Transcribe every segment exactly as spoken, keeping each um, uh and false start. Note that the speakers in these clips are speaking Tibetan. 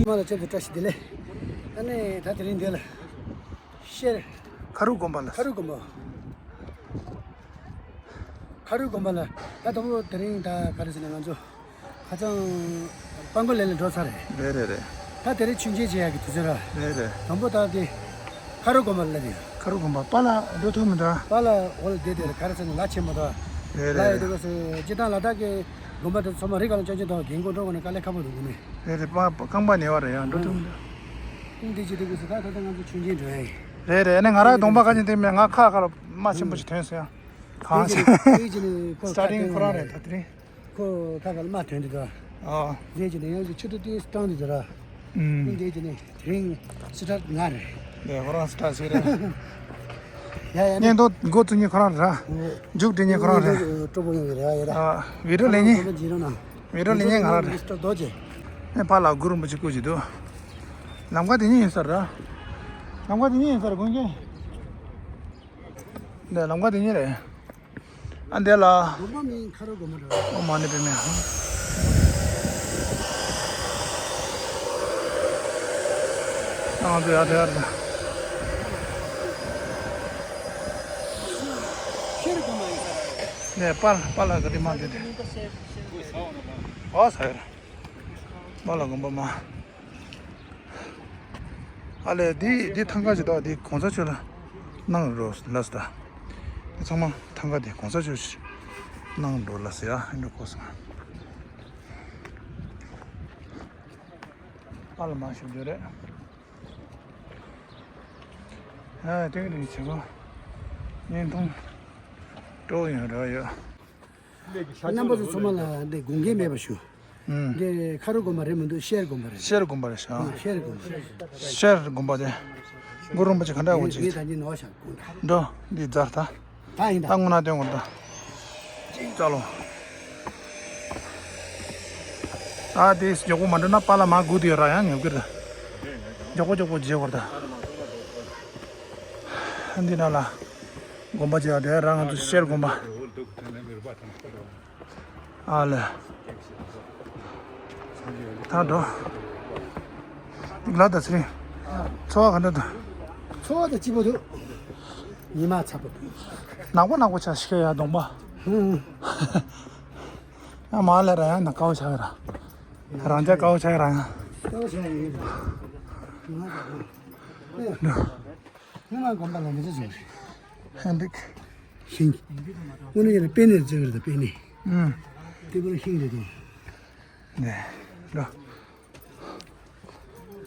ང་ལ་ཅེབ་ཏུ་བཀྲ་ཤིས་བདེ་ལེགས། ཨ་ནི་ད་དེ་རིང་འདི་ལ་ཤེར། ཁ་རུ་དགོན་པ་ལ། ཁ་རུ་དགོན་པ། ཁ་རུ་དགོན་པ་ལ་ད་དང་པོ་དེ་རིང་ད་ག་རེ་ཟེར་ན་ང་ཚོ་ཧ་ཅང་སྤང་གོ་ལེ་ལ་འགྲོ་ཚར་རེད། རེད་རེད་རེད། ད་དེ་རིང་ཆུང་ཆེན་བྱེད་ཡག་གི་དུས་ཚོད་ར། རེད་རེད། དང་པོ་ད་དེ་ཁ་རུ་དགོན་པ་ལ་རེད། ཁ་རུ་དགོན་པ་པཱ་ལགས་འགྲོ་ཐུབ་མི་འདུག་པཱ་ལགས་འོ་ལ་བསྡད་དེ་རེད། ག་རེ་ཟེར་ན་ལ་ཆེན་མོ་འདུག་རེད་ལ་རེད་ཡོད་དུས་སྐབས་སུ་སྤྱིར་བཏང་ལ་དྭགས་ཀྱི་དགོན་པ་དེ་ཚོ་མ་རིག་ག་ལ་ཅོ་ཅོ་དང་རྒན་རྒོན་འགྲོ་དགོས་ན་དཀའ་ལས་ཁག་པོ་འདུག་གོ་ནི། རེད་རེད། པ་པ་རྐང་པ་ཉེ་བ་རེད་ཡང་འགྲོ་ཐུབ་མི་འདུག་ཨང་། འདི་ཅི་འདུག་གི་ཟེར་ད་ད་ལྟ་ང་ཚོ་ཆུང་ཆུང་འགྲོ་ཡ་ཡིན། རེད་རེད། ཨ་ནི་ང་རང་གདོང་པ་ཁ་ཅིག་དེ་མེད་ང་ཁ་ཁ་ལ་རྨ་ཆེན་པོ་ཞིག་ཐོན་སོང་ཡང་། གང་ཞིག་སི་ཊར་ཊིང་ཁོ་རང་རེད་ད་དེ་རིང་། ཁོ་ཁ་ཁ་ལ་རྨ་ཐོན་འདུག་ད། ཨ། འདི་ཅི་ནས་ཡང་ཅི་ཆུ་ཏོ་ཏི་སི་ཊར་ཊིང་འདུག་ད། ཨུམ། འདི་ཅི་ནས་དེ་རིང་སི་ཊར་ཊི་ང་རེད། ལས་ཁོ་རང་སི་ཊར་ཊིང་ཟེར་རེད། ཡ་ཡ་ནི། བརྙན་ཐུང་འགོ་བཙུགས་མཁན་ཁོ་རང་རེད། འཇུག་སྒྲིལ་མཁན་ཁོ་རང་རེད། སྤྲོ་པོ་ཡོང་གི་རེད་ཡ་ཡ། ཨ། བི་ཌིའོ་ལེན་མཁན། བི་ཌིའོ་ལེན་མཁན་ང་རང་རེད། མི་སི་ཊར་རྡོ་རྗེ། ཨེ་ཕར་ལ་གུ་རུ་རིན་པོ་ཆེ་སྐུ་མཁྱེན་འདུག་ལམ་ཁ་དེ་གཉིས་ཡིན་ས་རེད། ལམ་ཁ་དེ་གཉིས་ཡིན་ས་རེད་དགོངས་རྒྱན། འདི་ལམ་ཁ་དེ་གཉིས་རེད། ཨ་འདི་ལ། དགོན་པ་མིང་ཁ་རོ་དགོན་པ་འདྲ། ཨོཾ་མ་ཎི་པདྨེ་ཧཱུྃ། ང་ཚོ་ཡར་འགྲོ་ཡ་རེད། ཤེར་དགོན་པ་ཡིན་ས་རེད། ནས་པཱ་པཱ་ལགས་ཀྱི་རི་མ་འདི་དེ། ཨོ་ས་ཡ་རེད། པཱ་ལགས་དགོན་པ་མ། ཨ་ལས་འདི་འདི་ཐང་ག་ཅིག་དང་འདི་གོང་ས་མཆོག་ལ་གནང་རོགས་ལབ་སོང་ད། འདི་ཚང་མ་ཐང་ག་འདི་གོང་ས་མཆོག་ཅིག་གནང་རོགས་ལབ་ཟེར་ཡ་ཨེ་འགྲོ་གོ་སོང་། ཨ་ལ་མ་ཞུ་རྒྱུ་རེད། ཨ་ཏིང་རིང་བྱེད་པ་བརྙན་ཐུང་སྤྲོ་ཡོང་རོགས་ཡོད། རྣམ་པ་ཚོ་ཚང་མ་ལ་འདི་དགོངས་འགལ་མེད་པ་ཞུ། ཨུམ། འདི་ཁ་རུ་དགོན་པ་རེད་མི་འདུག་ཤེར་དགོན་པ་རེད། ཤེར་དགོན་པ་རེད་ཤག་ཨ་ཤེར་དགོན་པ་རེད། ཤེར་དགོན་པ་དེ་གུ་རུ་རིན་པོ་ཆེ་ག་འདྲ་འོ་ངས་ཅིག་ད་འདི་ནོར་ཤག་དགོངས་དག་འགྲོ་འདི་རྫར་ད། ད་ཡིན་ད། ད་དངོས་གནས་སྟོན་དགོས་ད། ཅིག་ཅ་ལོ། ད་དེ་མགྱོགས་པོ་མ་འགྲོ་ན་པཱ་ལགས་མར་སྒུག་བསྡད་ཡོད་ར་ཡང་ཉོབ་ཀྱི་རེད། མགྱོགས་པོ་མགྱོགས་པོ་བརྗེ་བར་ད། འདི་ན་ལ། དགོན་པ་ཅིག་ཡོད་དེ་ར་ང་ཚོ་ཤེར་དགོན་པ། ཨ་ལས། ད་འགྲོ། ལ་ད་ཚེ་རིང་། འཚོ་བ་ག་འདྲ་འདུག་འཚོ་བ་ད་སྐྱིད་པོ་འདུག་ཉི་མ་ཚ་པོ་འདུག་ནག་པོ་ནག་པོ་ཆགས་ཤི་ཡ་གདོང་པ། ཧུམ། ཡང་མ་ལས་ར་ཡང་ན་དཀའ་བོ་ཆགས་ར། རང་ཅག་དཀའ་བོ་ཆགས་ར་ཡང་། དཀའ་བོ་ཆགས་ཡིན་ར། ང་ད་ང་། ཧུམ། ང་དགོན་པ་ལ་མི་ཚེ་བཟུང་རེད། ཧན་འདུག་ཤིང་། དངོས་གནས་ཡིན་ན་པེ་ནེ་རྩེ་བར་དང་པེ་ནེ། ཨུམ། དེ་བར་ཤིང་རེད་དོ། ནས། འགྲོ།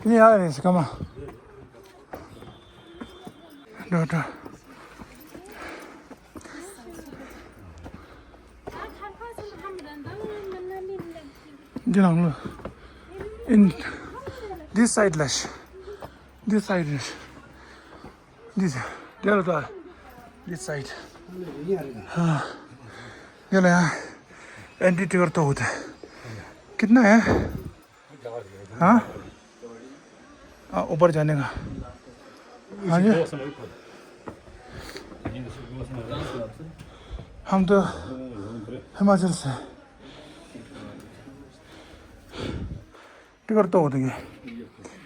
ནི་ཡ་རེད་ཟེར་ག་མ། འགྲོ་འགྲོ། འདི་ནང་ལ། in this side ལ། this side རེད། འདི་དེ་ལ་ད། this side ཡ་ལ་ཡ། anti ticket तो होता है। कितना है? हाँ? आ, ऊपर जाने का। हाँ जी। हम तो हिमाचल से। टिकट तो होता है।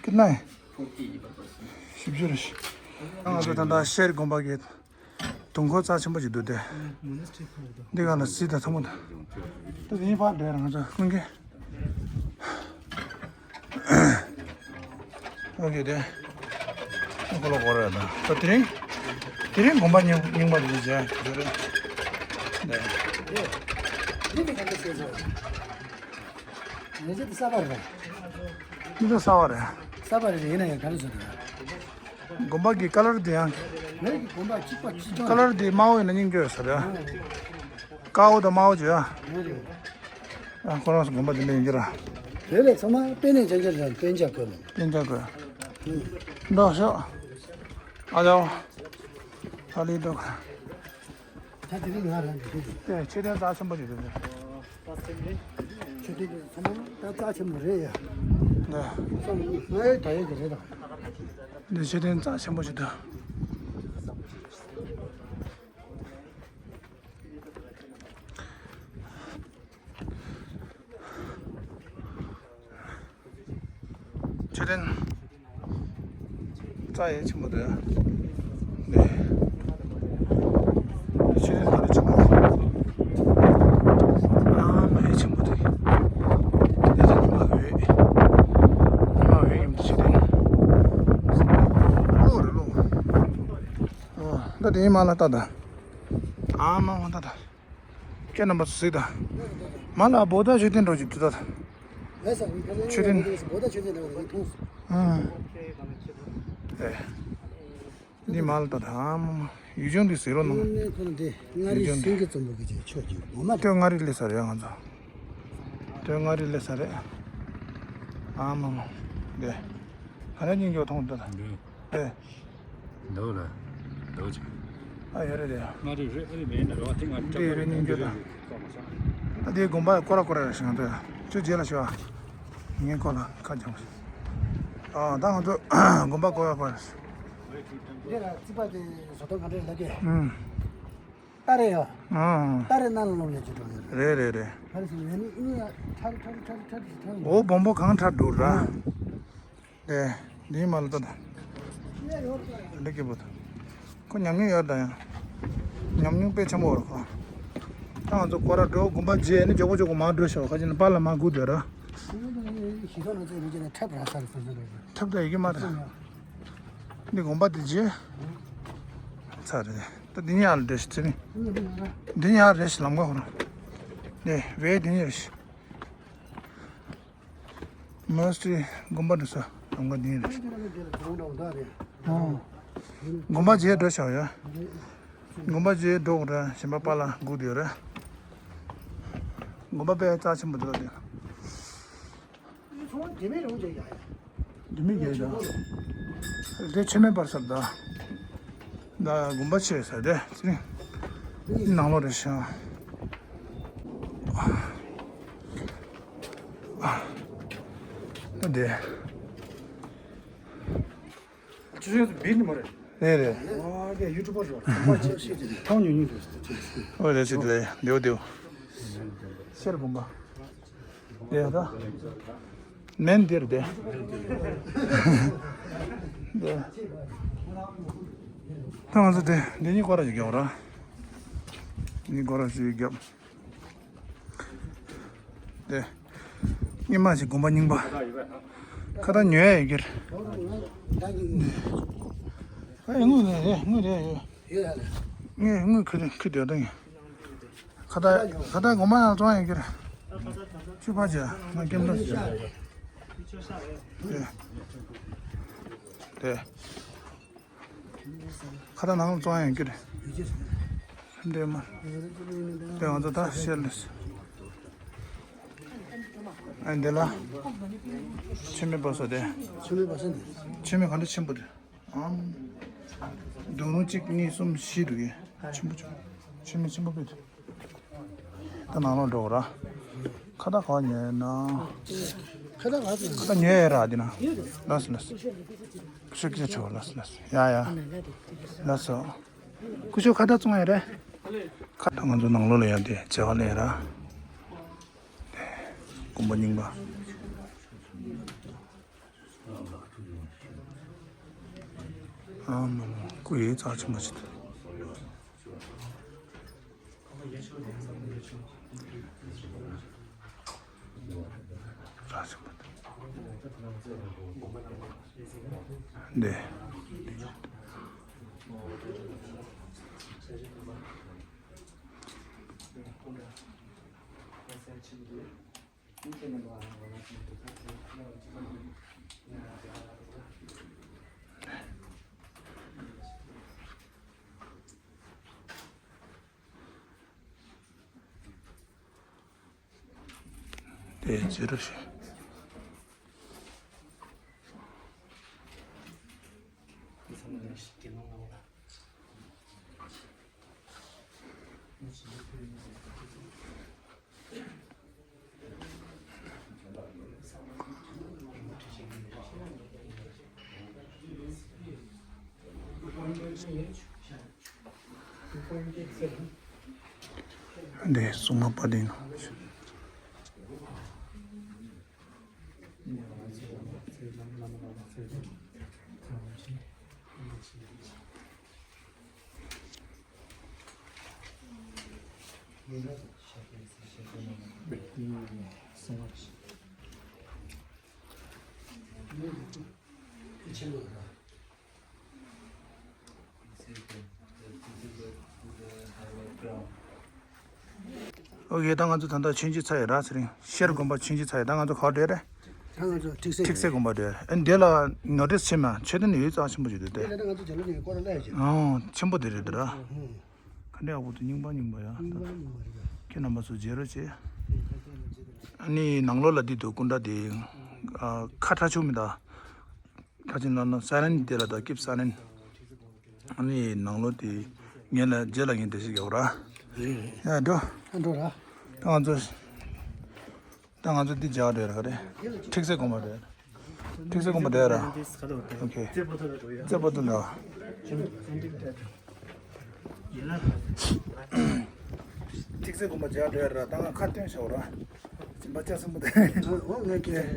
कितना है? ཞིབ་འཇུག་རེད། ང་ཚོ་ད་ལྟ་ཤེར་དགོན་པ་གི་དུས་འཁོར་རྩ་ཆེན་པོ་ཞིག་འདུག་སྟེ། འདི་ག་ལ་གཟིགས་དང་ཚང་མ་དང་། ད་དེ་ཡིན་ཕར་འགྲོ་ཡ་ར་ང་ཚོ་ཀུན་གྱིས། ཨོ་ཁེ་དེ། ཨོ་ཁོ་ལོ་གོ་ར་ད། ད་དེ་རིང་། དེ་རིང་དགོན་པ་རྙིང་རྙིང་པ་དེ་ཚོ་མཇལ་རྒྱུ་རེད། འདི་ག་འདྲ་བྱས་ཚར། ངེད་ཚོ་འདི་གསར་པ་རེད། འདི་ཚོ་གསར་པ་རེད། གསར་པ་རེད་ཡིན་ན་ཡང་ག་རེ་བཟོ་འདུག་དགོན་པ་གི་ཀ་ལར་དེ་ཡང་། ངེད་ཀྱི་དགོན་པ་གཅིག་པ་གཅིག་རྐྱང་། ཀ་ལར་དེ་དམར་པོ་ཡིན་ན་སྙིང་རྗེ་ཡོད་ས་རེད། དཀར་པོ་དང་དམར་པོ་བྱས་ཨ། ངེད་རེད། ཨ་ཁོ་རང་ཚོ་དགོན་པ་དེ་འདྲ་ཡིན་གྱི་ར། དེ་ལས་ཚང་མ་པེ་ནེ་ཅན་ཅན་རེད་པེན་ཅ་གོ་ལ། པེན་ཅ་གོ་ལ། འགྲོ་ཤོག་ཨ་ཅའོ། ཨ་ལི་འགྲོ་ག་ད་དེ་རིང་ང་རང་གི་དེ་དེ་མཆོད་རྟེན་རྩ་ཆེན་པོ་ཞིག་རེད། མཆོད་རྟེན་གྱི་ཚང་མ་ད་རྩ་ཆེན་པོ་རེད་ཡ། འདི། ཚང་མ་ང་ཡི་ད་ཡོད་ཀྱི་རེད་དང་། འདི་མཆོད་རྟེན་རྩ་ཆེན་པོ་ཞིག་འདུག་མཆོད་རྟེན། རྩ་ཡས་ཆེན་པོ་འདུག་ཡ། ནས། མཆོད་རྟེན་ག་རེ་ཆེན་པོ་འདུག་ཨ་མ་ཡས་ཆེན་པོ་འདུག་དེ་ཚོ་ཉི་མ་འོད། ཉི་མ་འོད་ཡིན་འདུག་མཆོད་རྟེན། གློག་རེད་གློག་ཨོ། ད་དེའི་མ་ལ་ལྟ་ད། ཨ་མ་མ་ལྟ་ད། ཁྱེད་རྣམ་པ་ཚོ་གཟིགས་དང་། མ་ལ་བོ་ད་མཆོད་རྟེན་འགྲོ་རྒྱུ་དུས་ད། མཆོད་རྟེན། ཨང་། ཨེ། འདི་མ་ལ་ད་ད་ཨ་མ་མ། ཡུལ་ལྗོངས་འདི་གཟིགས་རོགས་གནང་། ཡུལ་ལྗོངས་འདི། སྟོད་མངའ་རིས་སླེབས་ས་རེད་ང་ཚོ། སྟོད་མངའ་རིས་སླེབས་ས་རེད། ཨ་མ་མ། འདི། ག་རེ་སྙིང་རྗེ་མཐོང་འདི་ད། འདི། འདུག་ལ། འདུག་ཅིག་ཨ་ཡོད་རེད་རེད། མངའ་རིས་རེད། ཨ་རི་མེད་ན་རེ་བ་དེ་ང་འདི་ཡོད་རེད་སྙིང་རྗེ་དང་། ཨ་དེའི་དགོན་པ་སྐོར་ར་སྐོར་ར་རེད་ཤག་འདི། ཁྱོད་རྗེས་ལ་ཤོག་ངའི་སྐོར་ལ་ཁ་རྒྱབ། ཨ་ད་ང་ཚོ་དགོན་པ་སྐོར་ར་སྐོར་ར། འདི་ལ་རྩིག་པ་དེ་བཟོ་སྟངས་ག་འདྲ་ལབ་ཀྱི། ཨུམ། སྟ་རེ་ཡོད། ཨ། སྟ་རེ་ནང་ལ་སློབ་ཡོད་ཅེས་འགྲོ་ཡོད་རེད། རེད་རེད་རེད། ག་རེ་ཟེར་ན་ཡང་ནི་ཨིན་ཡ་ཁྲ་རེ་ཁྲ་རེ་ཁྲ་རེ་ཁྲ་རེ་ཁྲ་རེ། འོ་བོང་བུ་གང་ཁྲ་འགྲོ་ར། ཨ། དེ། འདིའི་མ་ལ་ལྟ་དང་། འདི་སྐྱིད་པོ་དང་། ཁོ་ཉམས་མྱོང་ཡོད་ད་ཡང་། ཉམས་མྱོང་དཔེ་ཆེན་པོ་རེད་ཁོ། ད་ང་ཚོ་སྐོར་ར་འགྲོ་དགོན་པ་མཇལ་ནས་མགྱོགས་པོ་མགྱོགས་པོ་མར་འགྲོ་ཤོག་ཁ་ཅིག་ནི་པཱ་ལགས་མར་སྒུག་སྡོད་ར། ཞིག་ཐོག་ནས་ཚེ་རིང་ཅན་ནས་འཁྲབ་ར་ས་རེད་ཟེར་ཟེར་རེད། འཁྲབ་ད་ཡི་གེ་མ་རེད། འདི་དགོན་པ་འདི་མཇལ། ཚར་རེད། ད་འདི་ནི་ཡར་འགྲོ་ཤི་ཚེ་རིང་། འདི་ནི་ཡར་རེད་ཤི་ལམ་ཁ་ཁོ་རང་། འདི་བས་འདི་ནི་རེད་ཤི། མོན་སི་ཊི་རི་དགོན་པ་འདི་ས་ལམ་ཁ་འདི་ནི་རེད་ཤི། ཨོ། དགོན་པ་མཇལ་འགྲོ་ཤག་ཡ། དགོན་པ་མཇལ་འགྲོ་དགོས་རེད། གཞན་པ་པཱ་ལགས་སྒུག་བསྡད་ཡོད་རེད། དགོན་པ་དཔེ་རྩ་ཆེན་པོ་འདུག་ལ་འདི། འདི་མི་རྒྱལ་དང་། དེ་ཆེན་མོའི་བར་སར་ད། ད་དགོན་པ་ཆེ་ས་དེ་ཚིག་ནང་ལོགས་རེད་ཤག་ད་དེ། ཅི་ཞིག་བིར་ནི་མ་རེད། རེད་རེད། ཨ་དེ་ཡུ་ཊུབ་པར་རེད། ཐང་ཉུང་ཉུང་རེད། ཨོ་རེད་ཟེར་དེ་ལས་འདེའུ་འདེའུ། ཤེར་བུམ་པ། དེ་ཡ་ད། མེན་འདིར་དེ། དེ། ད་ང་ཚོ་དེ་འདི་གཉིས་སྐོར་ར་ཞིག་རྒྱབ་ར། གཉིས་སྐོར་ར་ཞིག་རྒྱབ། དེ། སྔོན་མ་ཞིག་དགོན་པ་རྙིང་པ། ཁ་ད་ཉོ་ཡ་ཡོད་ཀྱི་རེད། ཨེ་དངུལ་རེད་རེད་དངུལ་རེད་ཡོད། དངུལ་དངུལ་ཁུ་ཁུ་དེ་ད་ཡིན། ཁ་ད་ཁ་ད་དགོན་པ་ནང་བཙོང་ཡ་ཡོད་ཀྱི་རེད། ཆུ་ཕ་ཆ་ང་སྐྱེམས་ད་ཞིག་དེ། ཁ་ད་ནང་ལ་བཙོང་ཡང་ཀི་རེད། འདྲེ་མ། དེ་ང་ཚོ་ད་ཤེར་ལེས། ཨ་འདི་ལ། ཆུ་མིག་པ་སོ་དེ། ཆུ་མིག་པ་སོ་དེ། ཆུ་མིག་ག་འདྲ་ཆེན་པོ་རེད། ཨམ། དུང་རུང་གཅིག་གཉིས་གསུམ་བཞི་འདུག་གི་ཆེན་པོ་ཆུ་མིག་ཆེན་པོ་དཔེ་དེ། ད་ནང་ལོགས་འགྲོ་ར། ཁ་ད་ག་ཉོས་ན། ཁ་ད་ག་ཁ་ད་ཉོས་ཡོད་ར་འདི་ན། ལགས་སོ་ལགས་སོ། ཤུགས་ཀྱིས་ཆོག་ལགས་སོ་ལགས་སོ། ཡ་ཡ། ལགས་སོ། ཀུ་ཤུ་ཁ་ད་བཙོང་ཡོད་རེད། ཁ་ད་ང་ཚོ་ནང་ལོགས་ལ་ཡ་དེ་བྱེ་བ་ལས་ར། དགོན་པ་རྙིང་པ། ཨ་མ་མ་སྐུ་ཡི་རྩ་ཆེན་པོ་ཞིག་འདུག་རྩ་ཆེན་པོ་འདི། དེ་ཅི་རུ་ཞིག་འདི་སྲུང་མ་དཔལ་ལྡན་ནོ། ཨོ་ཁེ། ད་ང་ཚོ་ད་ལྟ་ཆོས་རྗེ་ཚར་ཡོད་ར། ཚེ་རིང་ཤེར་དགོན་པ་ཆོས་རྗེ་ཚར་ཡོད། ད་ང་ཚོ་ག་པར་འགྲོ་ཡ་རེད། ད་ང་ཚོ་ཁྲིག་སེ། ཁྲིག་སེ་དགོན་པ་འགྲོ་ཡ་རེད། ཨ་འདི་ལ་ནོ་ཊིས་ཕྱིན་མ། མཆོད་རྟེན་ཡོད་ཙང་ཆེན་པོ་ཞིག་འདུག་སྟེ། དེ་ལ་ང་ཚོ་རྒྱ་ལོ་ནས་སྐོར་ར་ལ་ཡ་ཞིག་ཨོ་ཆེན་པོ་དེ་རེད་འདུག་ར། ཧུམ། ག་འདྲ་ཡག་པོ་འདུག་རྙིང་པ་རྙིང་པ་ཡ། རྙིང་པ་རྙིང་པ་རེད་པ། ཁྱེད་རྣམ་པ་ཚོ་མཇལ་རོགས་བྱེད། ཨ་ནི་ནང་ལོགས་ལ་འདི་འདུག་སྐུ་འདྲ་དེ། ཨ་ཁ་ཁྲ་ཆུ་མི་ད། ཁ་ཆེན་ལ་ནོ་སཱ་ལན་དེ་ལ་ད་ཀིབ་སཱ་ལན། ཨ་ནི་ནང་ལོགས་དེ་ངས་ལ་རྗེས་ལ་ངས་འགྲེལ་བཤད་རྒྱག་ར། ཡ་འགྲོ། ཨ་འགྲོ་ར། ད་ང་ཚོ། ད་ང་ཚོ་འདི་མཇལ་འགྲོ་ཡ་རེད། ཁྲིག་སེ་དགོན་པ་རེད། ཁྲིག་སེ་དགོན་པ་རེད་ར། ཨོ་ཁེ། རྩེ་པོ་ཏི་ལ་འགྲོ་ཡ། རྩེ་པོ་ཏི་ལ། ཁྲིག་སེ་དགོན་པ་མཇལ་འགྲོ་ཡ་ར། ད་ང་ཁ་སྟོན་བྱའོ་ར། སྦྱིན་པ་ལྕགས་སྲིན་པོ་དེ། ཨོ་ངས་ཁྱེད་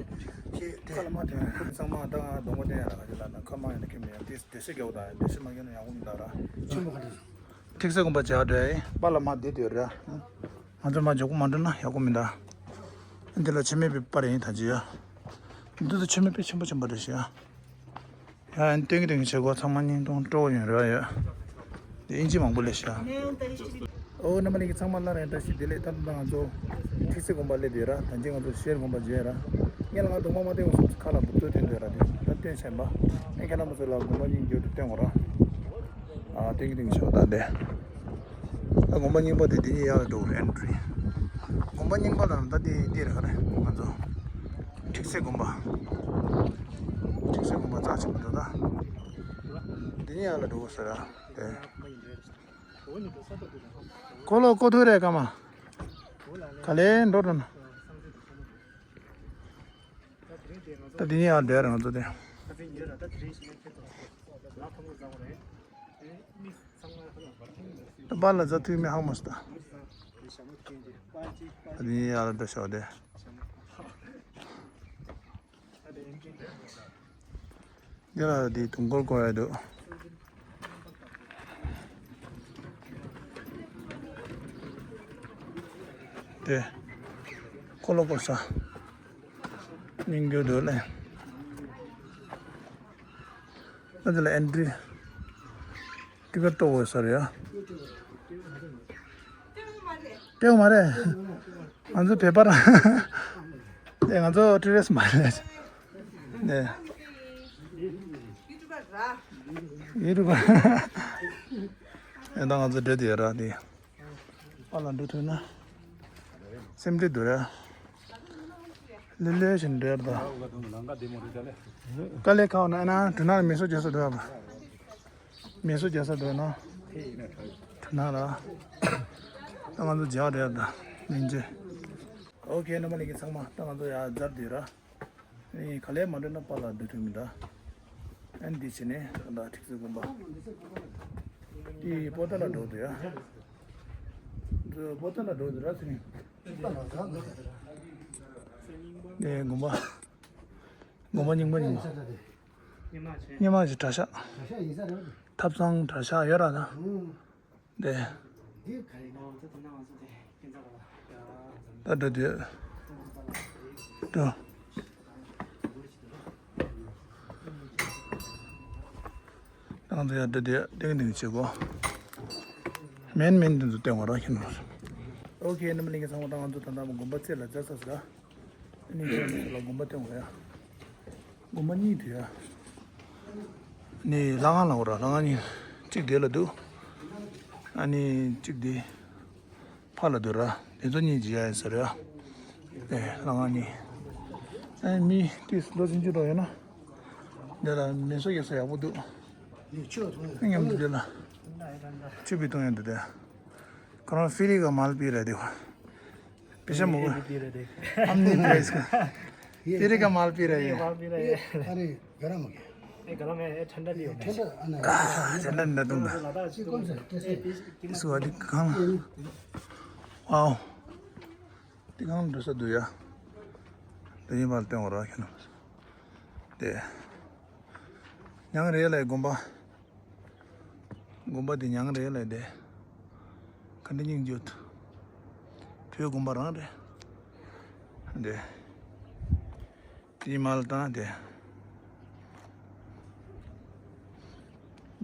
ཁྱེད་ཁ་ལ་མ་ཐོན། ཚང་མ་ད་ང་གདོང་པ་བསྟན་ཡ་ར། ཁ་ལ་ན་ཁ་མ་ཡིན་ན་ཁྱེད་མི་ཡ་དེ་འགྲེལ་བཤད་རྒྱག་དང་འགྲེལ་བཤད་མ་རྒྱག་ན་ཡག་པོ་མི་འདུག་ར། ཆུ་མོ་ག་འདྲ། ཁྲིག་སེ་དགོན་པ་མཇལ་འགྲོ་ཡ་ཡིན། པཱ་ལགས་མར་བསྡད་དེ་ར། ང་ཚོ་མར་མགྱོགས་པོ་མ་འགྲོ་ན་ཡག་པོ་མི་འདུག་འདི་ལ་ཆུ་མིག་པའི་པར་ཡིན་ད་ཅི་ཡ། འདི་ཚོ་ཆུ་མིག་དཔེ་ཆེན་པོ་ཆེན་པོ་རེད་ཤག་ཡ་ཡ་སྟོན་གྱི་སྟོན་གྱི་བྱེད་སྒོ་ཚང་མ་བརྙན་ཐུང་སྤྲོ་བོ་ཡོང་རེ་བ་ཡོད། འདི་ཨིན་ཇི་མང་པོ་སླེབས་ཤག་ཨོ་རྣམ་པ་ལྷན་རྒྱས་ཚང་མ་སླར་ཡང་བཀྲ་ཤིས་བདེ་ལེགས། ད་ལྟ་ང་ཚོ་ཁྲིག་སེ་དགོན་པ་སླེབས་ཡོད་ར། ད་ཅི་ང་ཚོ་ཤེར་དགོན་པ་མཇལ་ཡོད་ར། ངས་ལ་ང་གདོང་པ་མ་བསྟན་པ་སོང་ཚེ་ཁ་ལ་འབུར་ཏོ་སྟོན་འདོད་ར། དེ་ད་སྟོན་ཤེས་པ། ངས་ཁྱེད་རྣམ་པ་ཚོ་ལ་དགོན་པ་སྙིང་རྗེ་པོ་དེ་སྟོན་དགོས་ར། ཨ་སྟོན་གྱི་སྟོན་གྱི་ཆོག་ད་འདི། ད་དགོན་པ་རྙིང་པ་དེ་འདི་གཉིས་ཡར་ལ་འགྲོ་དགོས་རེད། ཨེན་ཊི་རི། དགོན་པ་རྙིང་པ་དང་ད་འདི་འདི་རེད་ག་རེད། ང་ཚོ་ཁྲིག་སེ་དགོན་པ། ཁྲིག་སེ་དགོན་པ་རྩ་ཆེན་པོ་འདུག་ད་འདི་གཉིས་ཡར་ལ་འགྲོ་དགོས་ཟེར་ར། དེ་ཁོ་ལོ་ཀོ་ཐུ་རེད་ཀ་མ། ག་ལེ་འགྲོ་འགྲོ་ན། ད་འདི་ནས་ཡར་བསྡད་རང་ཚོ་དེ། ད་པཱ་ལགས་རྫ་ཐུག་མི་ཧ་མ་སྟ། ད་འདི་ནས་ཡར་འགྲོ་ཤོག་དེ། འདི་ལ་འདི་དུང་སྐོར་སྐོར་ཡ་འདུག་དེ། ཁོ་ལོ་ཀོ་ས། སྙིང་རྗེ་འདུག་ལེ། ཨ་འདི་ལ་ཨེན་ཊི་རི་ཊི་ཀེ་ཊི་གཏོང་དགོས་ས་རེད་ཡ། སྟོན་མ་རེད། ང་ཚོ་བོད་པ་ར། ཨེ་ང་ཚོ་ཊུ་རི་སི་མ་རེད། ནས། ཡུ་ཊུབ་པ། ཨེ་ད་ང་ཚོ་འགྲོ་དེ་ཡ་ར་དེ། པཱ་ལགས་འགྲོ་ཐུབ་ན། སེམས་ཁྲལ་འདུག་ར། ལེ་ལེ་བཞིན་འགྲོ་ཡ་ར་ད། དཀའ་ལས་ཁག་ན་ཨ་ན་དུ་ན་མེ་སོ་རྒྱ་ས་འགྲོ་ཡ་པ། མེ་སོ་རྒྱ་ས་འགྲོ་ན། དུ་ན་ར། ད་ང་ཚོ་རྒྱ་རེད་ད། མིན་ཅེ། ཨོ་ཁེ་རྣམ་པ་ལྷན་རྒྱས་ཚང་མ་ད་ང་ཚོ་ཡ་ཛར་དེ་ར། ཨེ་ག་ལེ་མ་འགྲོ་ན་པཱ་ལགས་འགྲོ་ཐུབ་མི་འདྲ། ཨ་ནི་འདི་བྱས་ནས་ད་ཁྲིག་སེ་དགོན་པ། དེ་པོ་ཏ་ལ་འགྲོ་འདུག་ཡ། འདི་པོ་ཏ་ལ་འགྲོ་འདུག་ར་ཚེ་རིང་། ནས་དགོན་པ། དགོན་པ་རྙིང་པ་རྙིང་པ། སྔོན་མ་ཞིག་གྲྭ་ཤག་ཐབ་ཚང་གྲྭ་ཤག་ཡོད་ར་ད། འདི། ད་འགྲོ་དུས། འགྲོ། ང་ཚོ་ཡར་འགྲོ་དུས་ཏིང་ཏིང་བྱེད་དགོས། མིན་མིན་དེ་ཚོ་སྟོན་དགོས་ར་ཁྱེད་རྣམ་པ། ཨོ་ཁེ་རྣམ་པ་ལྷན་རྒྱས་ཚང་མ། ད་ང་ཚོ་ད་ལྟ་དགོན་པ་རྩེ་ལ་འཛེགས་ཚར་ཟེར་ར། ཨ་ནི་ཁྱེད་རྣམ་པ་ལ་དགོན་པ་སྟོན་དགོས་ཡ། དགོན་པ་གཉིས་འདུག་ཡ། ནི་ལྷ་ཁང་ལ་འོ་ར་ལྷ་ཁང་གཉིས། གཅིག་དེ་ལ་འདུག་ཨ་ནི་གཅིག་དེ་ཕར་ལ་འདུག་ར། དེ་ཚོ་གཉིས་ཇི་ཡ་ཡིན་ཟེར་ཡ། ཨེ་ལྷ་ཁང་གཉིས། ཨེ་མི་ཏིས་ལོ་ཆུང་ཆུང་འགྲོ་ཡོད་ན། འདི་ལ་མེ་སོ་རྒྱག་ས་ཡག་པོ་འདུག་མཉམ་དུ་འདི་ལ་ཆུ་བི་འཐུང་ཡ་འདུག་དེ། ཁོ་རང་ཕི་རི་ཀ་མལ་པི་ར་དེ། पेशा मोगो। ये भी पी रहे थे। हम नहीं पी रहे इसको। ये तेरे का माल पी रहे ये हैं। माल पी रहे हैं। अरे, गरम हो गया। ये गरम है, ये ठंडा नहीं होगा। ठंडा, आ, नहीं, ठंडा नहीं दूंगा। लद्दाख से कौन सा? कैसे? इसको अधिक खाना। ये वाओ। दिखाओ दूसरा दुया। तो ये मालते हो रहा है ना। दे। ཉང་རེད་ལ་དགོན་པ། དགོན་པ་འདི་ཉང་རེད་ལ་དེ། ག་འདྲ་སྙིང་རྗེ། བོད་དགོན་པ་རང་རེད། དེ། དེའི་མལ་དང་དེ།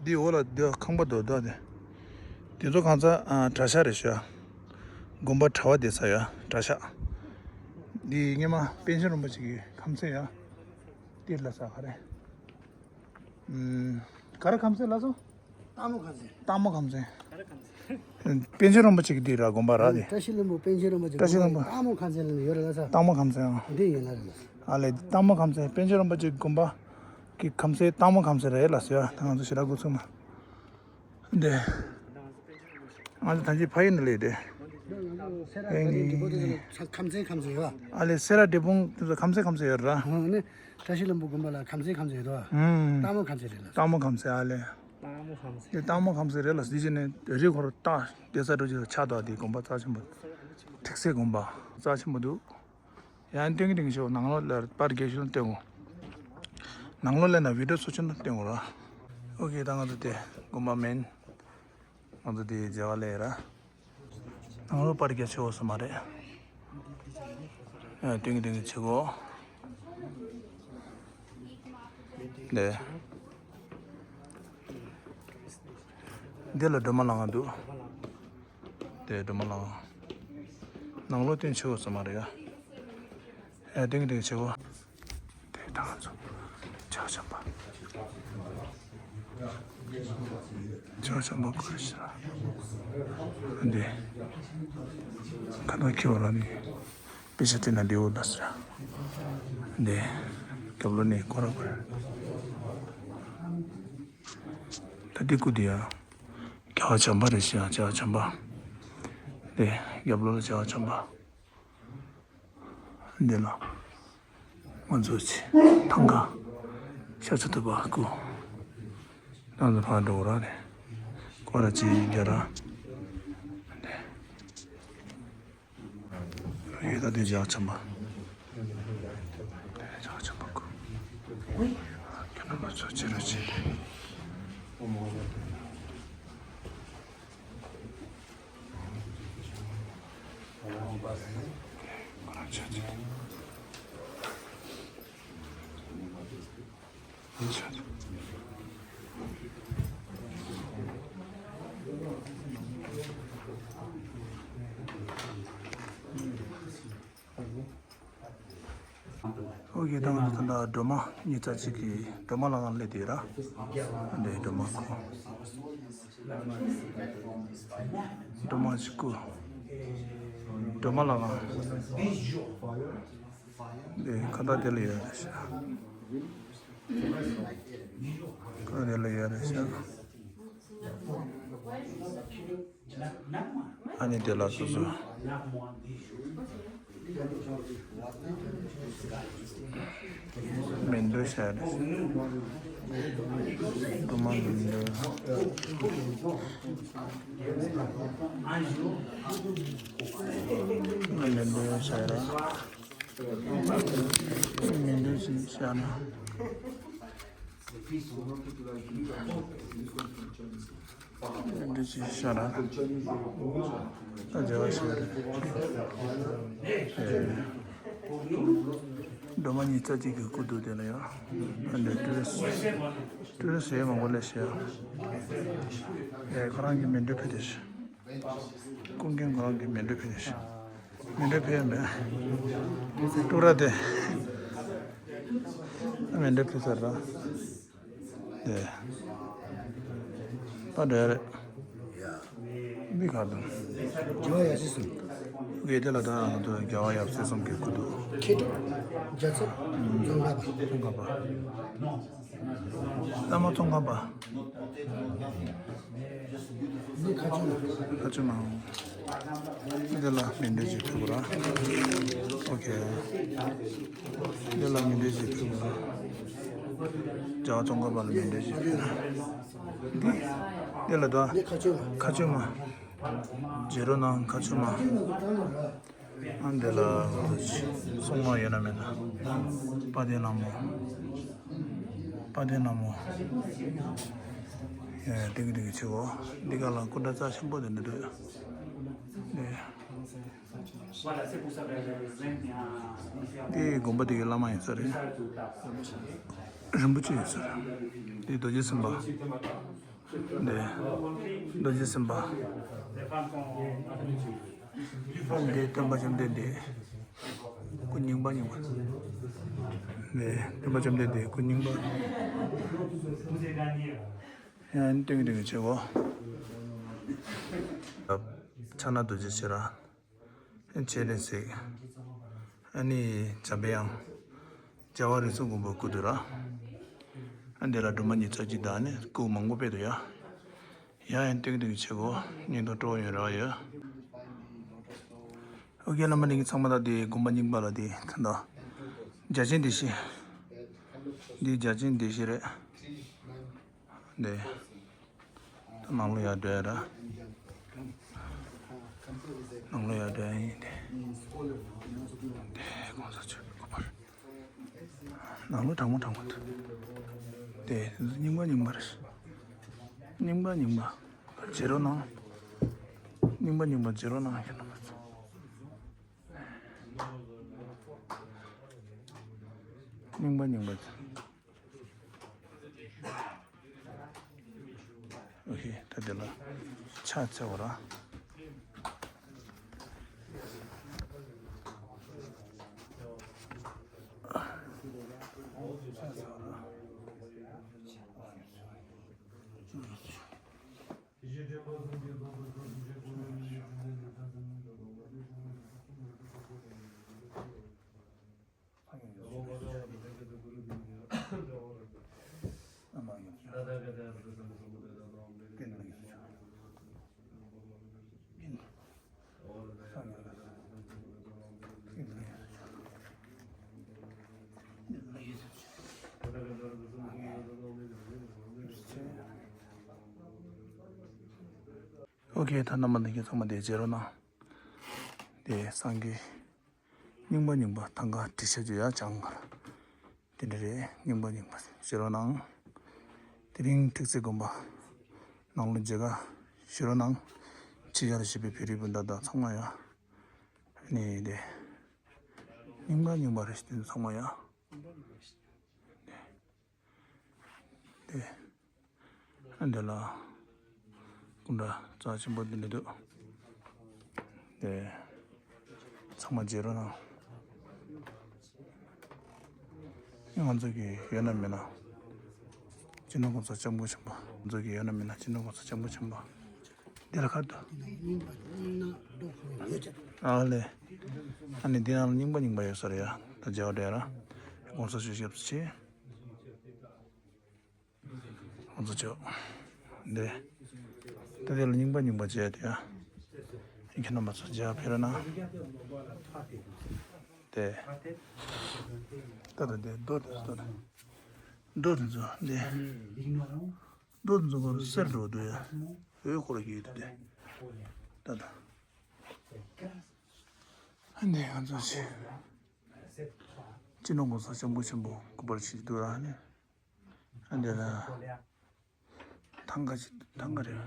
འདི་འོག་ལ་འདི་ཁང་པ་རྡོག་རྡོག་དེ། དེ་ཚོ་གང་ཚ་ཨ་གྲྭ་ཤག་རེད་ཤག་དགོན་པ་གྲྭ་བ་བསྡད་ས་ཡ་གྲྭ་ཤག་འདི་སྔོན་མ་པཎ་ཆེན་རིན་པོ་ཆེ་གི་ཁམས་ཚན་ཡ། འདི་ལ་ས་ག་རེད། ཨུམ། ག་རེ་ཁམས་ཚན་ལ་སོ། སྟག་མོ་ཁམས་ཚན། སྟག་མོ་ཁམས་ཚན། པཎ་ཆེན་རིན་པོ་ཆེ་གི་འདི་ར་དགོན་པ་ར་དེ། བཀྲ་ཤིས་ལྷུན་པོ་པཎ་ཆེན་རིན་པོ་ཆེ་བཀྲ་ཤིས་ལྷུན་པོ། སྟག་མོ་ཁམས་ཚན་ལ་ཡོད་རེད་ལ་ས། སྟག་མོ་ཁམས་ཚན་ཨང་། འདི་ཡིན་ལ་རེད་ལ་ས། ཨ་ལས་སྟག་མོ་ཁམས་ཚན་པཎ་ཆེན་རིན་པོ་ཆེ་གི་དགོན་པ་གི་ཁམས་ཚན་སྟག་མོ་ཁམས་ཚན་རེད་ལ་ཟེར་ཡ་ད་ང་ཚོ་ཞེ་དྲག་འགོ་ཚུགས་མ། འདི། ང་ཚོ་ད་ཅི་ཕ་ཡུལ་ནས་སླེབས་ཏེ། སེ་ར་ཨེ་ནི། ཁམས་ཚན་ཁམས་ཚན་ཡོད་པ། ཨ་ལས་སེ་ར་འབྲས་སྤུངས་དེ་ཚོ་ཁམས་ཚན་ཁམས་ཚན་ཡོད་ར། ཨ་ནི་བཀྲ་ཤིས་ལྷུན་པོ་དགོན་པ་ལ་ཁམས་ཚན་ཁམས་ཚན་ཡོད་དོ། ཨུམ། སྟག་མོ་ཁམས་ཚན་རེད་ལ། སྟག་མོ་ཁམས་ཚན་ཨ་ལས། སྟག་མོ་ཁམས་ཚན། དེ་སྟག་མོ་ཁམས་ཚན་རེད་ལ་འདི་ཅི་ནས་རི་འཁོར་སྟག་སྡོད་ས་འགྲོ་ཅི་ཆགས་དོ་དེ་དགོན་པ་རྩ་ཆེན་པོ། ཐིག་སེ་དགོན་པ་རྩ་ཆེན་པོ་འདུག་ཡང་སྟོན་གྱི་སྟོན་གྱི་ཆེ་བོ་ནང་ལོགས་ལ་པར་རྒྱག་ཤུལ་སྟོན་གོ་ནང་ལོགས་ལ་ན་བི་ཌིའོ་ཚོ་ཆུན་སྟོན་གོ་ར། ཨོ་ཁེ་ད་ང་ཚོ་དེ་དགོན་པ་མིན། ང་ཚོ་དེ་མཇལ་བ་ལས་ར། ནང་ལོགས་པར་རྒྱག་ཆེ་བོ་སུ་མ་རེད། ཡང་སྟོན་གྱི་སྟོན་གྱི་ཆེ་བོ། འདི། འདི་ལ་སྒྲོལ་མ་ལྷ་ཁང་འདུག་འདི་སྒྲོལ་མ་ལྷ་ཁང་། ནང་ལོགས་སྟོན་ཆེ་བོ་ཙམ་མ་རེད་ཡ། ཡ་སྟོན་གྱི་སྟོན་གྱི་ཆེ་བོ། དེ་དང་ཚོ། ཆག་ཆམ་པ། ཆག་ཆམ་པ་ཁོ་རེ་ཤི་ར། འདི། ཁ་ན་ཁྱི་བ་ར་ནི། དཔེ་ཆ་བལྟས་ན་ལེའུ་ལ་ཟེར། འདི། རྒྱབ་ལོགས་ནས་ཁོ་ར་ཁོ་ར། ད་འདི་སྐུ་འདི་ཡ། རྒྱལ་བ་བྱམས་པ་རེད་ཤག་རྒྱལ་བ་བྱམས་པ། འདི། རྒྱབ་ལོགས་ལ་རྒྱལ་བ་བྱམས་པ། འདི་ལ། ང་ཚོ་ཆེ། ཐང་ག་ཤ་ཚ་ཐུབ་པ་སྐུ། ད་ཚོ་ཕར་འགྲོ་ར་རེད། ཁོ་ར་ཅི་རྒྱ་ར། ཡོད་ད་དེ་རྒྱ་ཆམ་པ། རྒྱ་ཆམ་པ་སྐུ། ཁྱོད་རྣམ་པ་ཚོ་ཅི་རུ་ཅི། ཨོ་ཁེ། ད་ང་ཚོ་ད་ལྟ་སྒྲོལ་མ་ཉིས་རྩ་གཅིག་གི་སྒྲོལ་མ་ལྷ་ཁང་སླེབས་དེ་ར། འདི་སྒྲོལ་མ་སྐུ། སྒྲོལ་མ་གཅིག་སྐུ། སྒྲོལ་མ་ལྷ་ཁང་། འདི་ཁ་བཏགས་དེ་ལ་ཡོད་རེད་ཤག་ཁ་བཏགས་དེ་ལ་ཡོད་རེད་ཤག་ཨ་ནི་དེ་ལ་སོ་སོ། མེ་འདོད་བྱ་རེད། སྒྲོལ་མ་མེ་འདོད། མེ་འདོད་བྱ་རེད། མེ་འདོད་བྱ་རེད། འདི་ཅི་ཤ་ར། ད་རྒྱ་གར་ཤ་རེད། སྒྲོལ་མ་ཉིས་རྩ་གཅིག་གི་སྐུ་འདུག་དེ་ལ་ཡ། འདི་ཀྲུའུ་རི་སི་ཀྲུའུ་རི་སི་ཡ་མང་པོ་ལས་ཤ་ཡ། ཁོ་རང་གི་མེ་འདོད་ཕུལ་དེ་ཤ། ཀུན་མཁྱེན་ཁོ་རང་གི་མེ་འདོད་ཕུལ་དེ་ཤ། མེ་འདོད་ཕུལ་ཡ་མེད། ཀྲུའུ་ར་དེ། མེ་འདོད་ཕུལ་ཚར་ར། དེ། ད་འདྲ་རེད། མི་ག་དུ། རྒྱལ་བ་ཡབ་སྲས་གསུམ། དེ་ལ་ད་ང་ཚོ་རྒྱལ་བ་ཡབ་སྲས་གསུམ་གྱི་སྐུ་འདུག་མཁས་གྲུབ། རྒྱལ་ཚབ། ཙོང་ཁ་པ། ཙོང་ཁ་པ། བླ་མ་ཙོང་ཁ་པ། ཁ་ཆུ་མ། འདི་ལ་མེ་འདོད་ཅིག་ཕུལ་དགོས་ར། ཨོ་ཁེ། འདི་ལ་མེ་འདོད་ཅིག་ཕུལ་དགོས་ར། རྒྱལ་བ་ཙོང་ཁ་པ་ལ་མེ་འདོད་ཅིག་ཕུལ་ར། འདི། འདི་ལ་དོ། ཁ་ཆུ་མ། བརྗེ་རོགས་གནང་། ཁ་ཆུ་མ། ཨ་འདི་ལ་སྲུང་མ་ཡོད་ན་མེད་ན། དཔལ་ལྡན་ལྷ་མོ། ཨ་དེ་ན་མོ། ཡ་ཡ་ཏིག་ཏིག་ཆེ་གོ། འདི་ག་ལ་སྐུ་འདྲ་རྩ་ཆེན་པོ་དེ་འདྲ་འདུག། ནས། དེ་དགོན་པ་དེ་གི་བླ་མ་ཡིན་ས་རེད། རིན་པོ་ཆེ་ཡིན་ས་རེད། དེ་རྡོ་རྗེ་སེམས་དཔའ། འདི། རྡོ་རྗེ་སེམས་དཔའ། འདི་སྟོན་པ་བཅོམ་ལྡན་འདས། སྐུ་རྙིང་པ་རྙིང་པ། འདི་སྟོན་པ་བཅོམ་ལྡན་འདས་སྐུ་རྙིང་པ། ཡང་སྟོན་གྱི་སྟོན་གྱི་བྱེད་སྒོ། ཕྱག་ན་རྡོ་རྗེ་ཆེ་ར། སྤྱན་རས་གཟིགས། ཨ་ནི་འཇམ་པའི་དབྱངས། རྒྱལ་བ་རིགས་གསུམ་མགོན་པོའི་སྐུ་དུ་ར། ཨ་འདི་ལ་སྒྲོལ་མ་ཉི་ཤུ་རྩ་གཅིག་དང་ནི་སྐུ་མང་པོ་སྤེལ་དུ་ཡ། ཡ་ཡང་ཏིག་ཏིག་ཆེ་གོ། སྙིང་ཐོག་སྤྲོ་བ་ཡོད་ར་ཡོད། ཨོ་ཀེ་བླ་མ་ལྷན་རྒྱས་ཚང་མ་དང་དེ་དགོན་པ་རྙིང་པ་ལ་དེ་ད་ལྟ། རྒྱ་ཆེན་སྡེ་བཞི། འདི་རྒྱ་ཆེན་སྡེ་བཞི་རེད། འདི། ད་ནང་ལོགས་ཡར་འགྲོ་ཡ་ར། ནང་ལོགས་ཡར་འགྲོ་ཡ་ཡིན་ཏེ། འདི་གོང་ས་མཆོག་གི་སྐུ་པར། ནང་ལོགས་གྲང་མོ་གྲང་མོ་འདུག། དེ་རྙིང་པ་རྙིང་པ་རེད། རྙིང་པ་རྙིང་པ། བརྗེད་རོགས་གནང་། རྙིང་པ་རྙིང་པ་བརྗེད་རོགས་གནང་། ཁྱེད་རྣམ་པ་ཚོ། རྙིང་པ་རྙིང་པ། ཨོ་ཁེ། ད་དེ་ལ་ཕྱག་འཚལ་བ་ར། ཨོ་ཁེ། ད་རྣམ་པ་ལྷན་རྒྱས་ཚང་མ་དེ་མཇལ་རོགས་གནང་། དེ་སངས་རྒྱས། རྙིང་པ་རྙིང་པ་ཐང་ག་བྲིས་ཤ་རྒྱུ་ཡ་ཅང་གར། དེ་འདྲ་རེད། རྙིང་པ་རྙིང་པ་ཞུ་རོགས་གནང་། དེ་རིང་ཐུགས་སྲས་དགོན་པ་ནང་ལོ་མཇལ་ཁ་ཞུ་རོགས་གནང་། ཕྱི་རྒྱལ་བཞུགས་པའི་བོད་རིགས་སྤུན་ཟླ་དང་ཚང་མ་ཡ། ནི་དེ། རྙིང་པ་རྙིང་པ་རེད། དེ་ཚང་མ་ཡ། དེ། ཨ་འདི་ལ་སྐུ་འདྲ་རྩ་ཆེན་པོ་འདི་འདྲ་འདུག། དེ་ཚང་མ་མཇལ་རོགས་གནང་། ང་ཚོ་གི་ཡོད་ན་མེད་ན། སྤྱི་ནོར་གོང་ས་སྐྱབས་མགོན་ཆེན་པོ། ང་ཚོ་གི་ཡོད་ན་མེད་ན་སྤྱི་ནོར་གོང་ས་སྐྱབས་མགོན་ཆེན་པོ། འདི་ལ་ཁ་དུ། ཨ་ལེ། ཨ་ནི་འདི་ནང་ལ་རྙིང་པ་རྙིང་པ་ཡོད་ས་རེད་ཡ། ད་མཇལ་བ་འདྲ་ཡ་ར། གོང་ས་མཆོག་སྐྱབས་སུ་མཆི། ང་ཚོ་ཆོག། འདི། ད་དེ་ལ་རྙིང་པ་རྙིང་པ་བྱས་ཏེ་ཡ། ཡིན་ཁྱེད་རྣམ་པ་ཚོ་མཇལ་ཕེབས་རོགས་གནང་། དེ། ད་ད་དེ་རྡོ་དེ་ཚོ་དེ། རྡོ་དེ་ཚོ་འདི། རྡོ་དེ་ཚོ་ཁོ་རང་གསེར་འགྲོ་འདུག་ཡ། འོད་ཁོ་ར་གྱིས་འདུག་དེ། ད་ད། འདི་ང་ཚོ་ཆེ། སྤྱི་ནོར་གོང་ས་སྐྱབས་མགོན་ཆེན་པོ་སྐུ་པར་ཞིག་འདུག་ར་ནི། ཨ་འདི་ལ། ཐང་ག་ཅིག་ཐང་ག་རེད།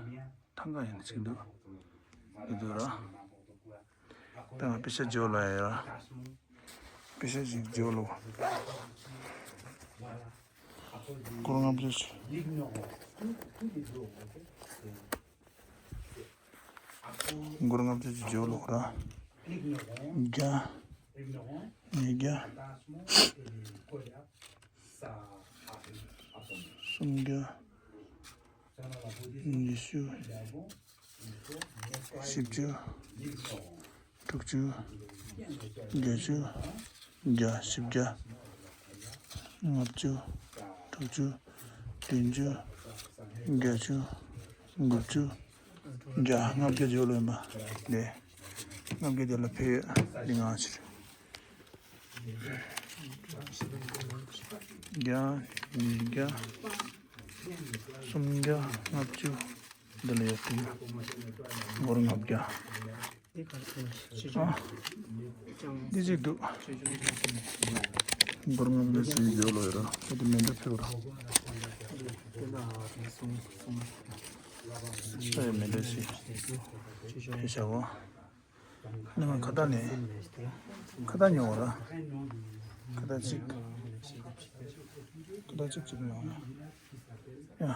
ཐང་ག་ཡིན་ཅིག་འདུག། འདི་འདུག་ར། ད་ང་པེ་ཤ་ཇོ་ལ་ཡ་ར། པེ་ཤ་ཅིག་ཇོ་ལོ། སྒོར་ལྔ་བཅུ་ཅིག། སྒོར་ལྔ་བཅུ་ཅིག་ཇོ་ལོ་ར། བརྒྱ། ཉིས་བརྒྱ། སུམ་བརྒྱ། ཉི་ཤུ། བཞི་བཅུ། དྲུག་ཅུ། བརྒྱད་ཅུ། བརྒྱ། བཞི་བརྒྱ། ལྔ་བཅུ། དྲུག་ཅུ། བདུན་ཅུ། བརྒྱད་ཅུ། དགུ་བཅུ། བརྒྱ། ལྔ་བརྒྱ་ཇོ་ལོ་ཡིན་པ། ལས། ལྔ་བརྒྱ་དེ་ལ་ཕེབས་ཡོད། འདི་ང་ཕྱིར། བརྒྱ། ཉིས་བརྒྱ། སུམ་བརྒྱ། ལྔ་བཅུ། འདི་ལ་ཡོད་དེ། སྒོར་ལྔ་བརྒྱ། ཨ། འདི་གཅིག་འདུག། འབུར་ངང་མི་སྲིད་ཡོད་ལོ་ཡོད་ར། ད་དེ་མེ་འདྲ་ཕེབས་ར། ཨེ་མེ་འདྲ་སྲིད། ཕེབས་བྱ་བ། ནི་མ་ཁ་བརྡ་ནས། ཁ་བརྡ་ཉོ་བ་ར། ཁ་བརྡ་གཅིག་ཁ་བརྡ་གཅིག་གཅིག་ཉོ་བ་ཡ།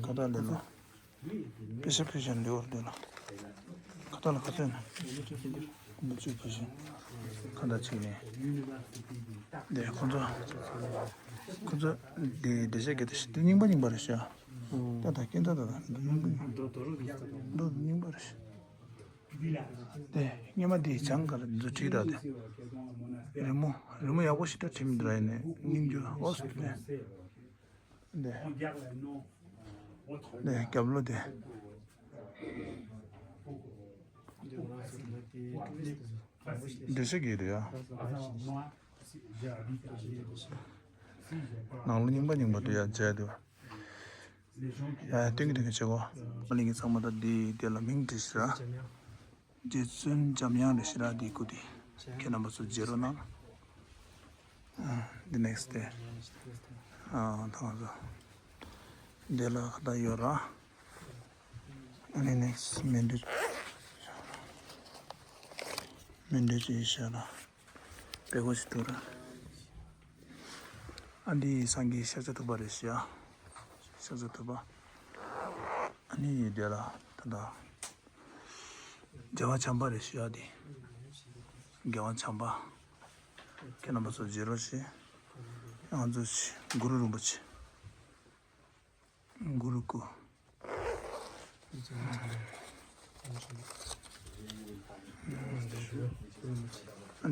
ཁ་བརྡ་ལས་ལ། དཔེ་ཆ་ཕུལ་བཞིན་འདི་བར་འདོད་ལ། ཁ་བརྡ་ལ་ཁ་ཚོན་ན། འདི་ཚོས་ཕུལ་བཞིན། ཁ་བརྡ་ཅིག་ནས། འདི་ཁོ་ཚོ། ཁོ་ཚོ་འདི་འདི་བྱས་གི་འདི་རྙིང་པ་རྙིང་པ་རེད་ཤག་ད་ད་སྐྱེ་འདྲ་ད་ད་འདི་རྙིང་པ་རྙིང་པ། འདི་རྙིང་པ་རེད་ཤག་དེ་སྔོན་མ་དེའི་བྱང་གར་འཛུལ་ཁྲིད་ར་དེ། རི་མོ་རི་མོ་ཡག་པོ་ཞིག་ད་བྲིས་མི་འདུག་ར། ཡིན་ནའི་སྙིང་རྗེ་ཨོ་སི་ཏྲེ་ལི་ཡ། དེ་དེ་རྒྱབ་ལོགས་དེ་འདྲ་ཞིག་གི་རེད་ཡ། ནང་ལོགས་རྙིང་པ་རྙིང་པ་འདུག་ཡ། མཇལ་འདུག་ཡ་ཡ་སྟོན་གྱི་སྟོན་གྱི་བྱེད་གོ། ཨ་ནི་གི་ཚང་མ་ད་འདི་དེ་ལ་མིང་བྲིས་ཤིག་ར། རྗེ་བཙུན་འཇམ་དབྱངས་རེད་ཤག་ར། འདི་སྐུ་དེ་ཁྱེད་རྣམ་པ་ཚོ་མཇལ་རོགས་གནང་། ཨ་འདི་next day། ཨ་ཐང་ཚོ་འདི་ལ་ཁ་བརྡ་ཡོད་ར། ཨ་ནི་next མེ་འདི་མེ་འདི་ཅི་ཤག་ར། པེ་ཀོ་ཞིག་འདུག་ར། ཨ་འདི་སངས་རྒྱས་ཤཱཀྱ་ཐུབ་པ་རེད་ཤག་ཤཱཀྱ་ཐུབ་པ། ཨ་ནི་དེ་ལ་ད་ལྟ་རྒྱལ་བ་བྱམས་པ་རེད་ཤག་འདི་རྒྱལ་བ་བྱམས་པ། ཁྱེད་རྣམ་པ་ཚོ་མཇལ་རོགས་ཞེས། ང་ཚོ་གུ་རུ་རིན་པོ་ཆེ། གུ་རུ་སྐུ།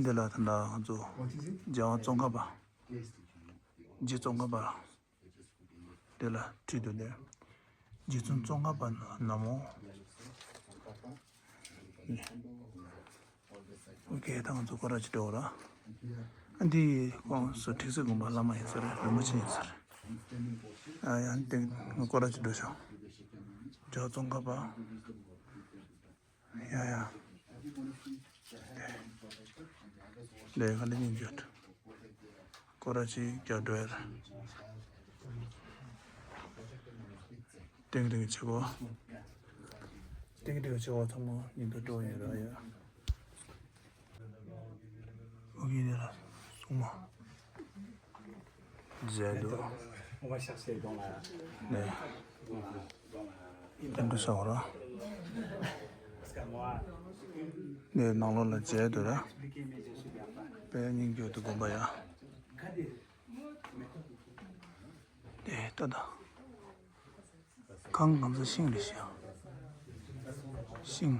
འདི་ལ་ད་ལྟ་ང་ཚོ་རྒྱལ་བ་ཙོང་ཁ་པ། རྗེ་ཙོང་ཁ་པ། དེ་ལ་བྲིས་འདུག་ནས། རྗེ་བཙུན་ཙོང་ཁ་པ་ན་མོ། ཨོ་ཁེ། ད་ང་ཚོ་སྐོར་ར་ཅིག་འགྲོ་ར། ཨ་འདི་ཁོང་ཚོ་ཁྲིག་སེ་དགོན་པ་བླ་མ་ཡིན་ས་རེད། རིན་པོ་ཆེ་ཡིན་ས་རེད། ཨ་ཡ་འདི་སྐོར་ར་ཅིག་འགྲོ་ཤོག་རྒྱ་ཙོང་ཁ་པ། ཡ་ཡ། ལས་ཀ་ལས་ཉིན་བརྗོད། སྐོར་ར་ཅིག་རྒྱག་འགྲོ་ཡ་ར། ཏིང་ཏིང་ཆེ་བོ། ཏིང་ཏིང་ཆེ་བོ་ཚང་མ་ཉིན་ཐོ་འགྲོ་ཡིན་ར་ཡ། ཨོ་ཡིན་ལ་སོང་མ། མཇལ་འདུག On va chercher dans la. ནས། Dans la, dans la. དེ་འདྲ་ཤག་ར། Parce que moi, ནས་ནང་ལོགས་ལ་མཇལ་འདུག་ར། expliquer, mais je suis bien pas. དཔལ་སྙིང་རྒྱུད་དུ་དགོན་པ་ཡ། དེ་ལྟ་དང་། གང་གང་ཚོ་ཤིང་རེད་ཤག་ཤིང་།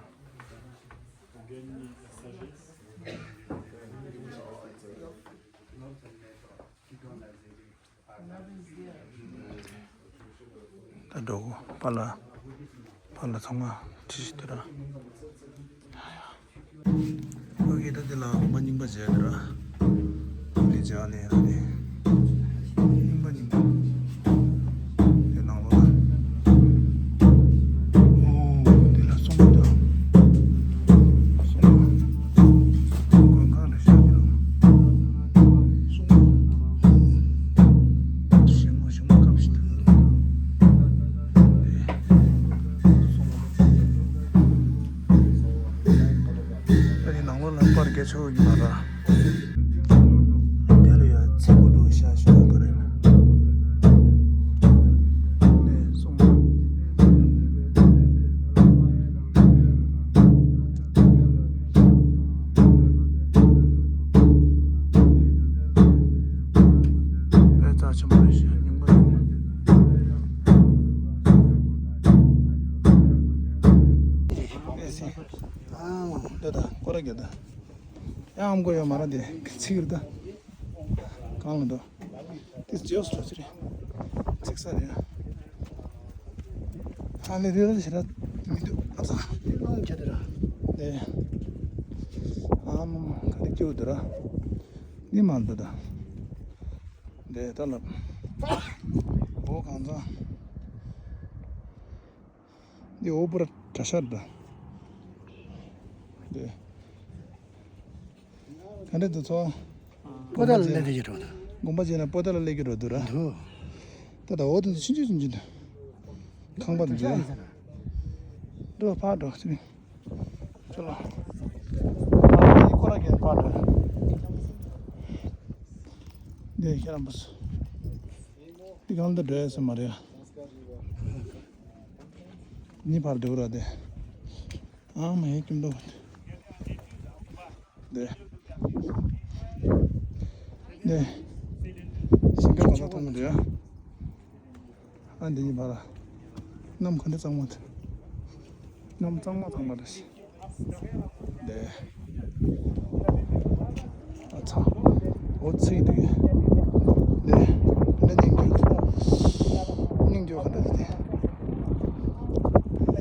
ད་འགྲོ་གོ་པ་ལ། པ་ལ་ཚང་མ་ཁྲིད་ཤིག་དེ་ར། ཨོ་ཁེ། ད་དེ་ལ་མ་རྙིང་པ་མཇལ་དེ་ར། མི་མཇལ་ནས་ཡ་ནས། རྙིང་པ་རྙིང་པ། དེ་ནང་ལོགས་ལ། ཨོ་དེ་ལ་སོང་ད། སོང་། མགོན་ཁང་རེད་ཤག་དེ་ལ། སོང་། ཞིང་མོ་ཞིང་མོ་སྐམ་ཞིག་ད། ད་ནི་ནང་ལོགས་ལ་པར་རྒྱག་ཆོག་ཡོད་མ་རེད། དེ་ལ་ཡ་ཚིག་པོ་འདུག་ཤ་ཤ་པར་རེད་ན། ནས་སོང་། དཔེ་རྩ་ཆེན་པོ་རེད་ཤག་རྙིང་པ་རེད། ཨེ་སེ། ཨ་མ་འདི་ད་སྐོར་ར་རྒྱག་ད། ཡང་ཨམ་གོ་ཡོད་མ་ར་དེ་ཚིག་རེད་ད། གང་ལ་འདུག་དེ་ཇོས་ལ་ཅི་རེད། ཚིག་ས་རེད། ཧ་ལས་རེད་རེད་ཞེ་དྲག་མི་འདུག་ཨ་ཙ་ལོང་བྱེད་དེ་ར། དེ་ཨ་མ་མ་ག་རེ་སྐྱེ་བོ་འདི་ར། འདི་མ་འདི་ད། དེ་ད་ལ་འོ་གང་ཚང་། འདི་འོ་པུ་ར་གྲྭ་ཤག་ད། འདི་ག་འདྲ་འདུག་ཚོ། པོ་ཏ་ལ་སླེབས་འདི་ཡོད་འགྲོ་འདུག་དགོན་པ་ཅན་ན་པོ་ཏ་ལ་སླེབས་ཀྱི་འགྲོ་འདུག་ར། འདུག་ད་ད་འོ་དེ་ཚོ་ཆུང་ཆུང་ཆུང་ཆུང་འདུག་ཁང་པ་འདི་འདྲ། འགྲོ་ཕར་འགྲོ་ཚེ་རིང་། ཅོ་ལོ། ཨ་ནི་ཁོ་ར་གན་ཕར་འགྲོ། འདི་ཁྱེད་རང་བུ་སུ། འདི་གང་དུ་འགྲོ་ཡ་ས་མ་རེད་ཡ། ནི་ཕར་འགྲོ་ར་དེ། ཨ་མ་ཧེ་ཀིམ་འགྲོ། དེ། དེ། ཞིང་ཁ་གང་ས་མཐོང་གི་འདུག་ཡ། ཨ་འདི་གཉིས་བར་ལ། གནམ་ག་འདྲ་གཙང་མ་འདུག་གནམ་གཙང་མ་གཙང་མ་རེད་ཤག་དེ། ཨ་ཚ། འོ་ཚིག་འདུག་དེ། དེ་སྙིང་རྗེ། སྙིང་རྗེ་ག་འདྲ་འདུག་དེ།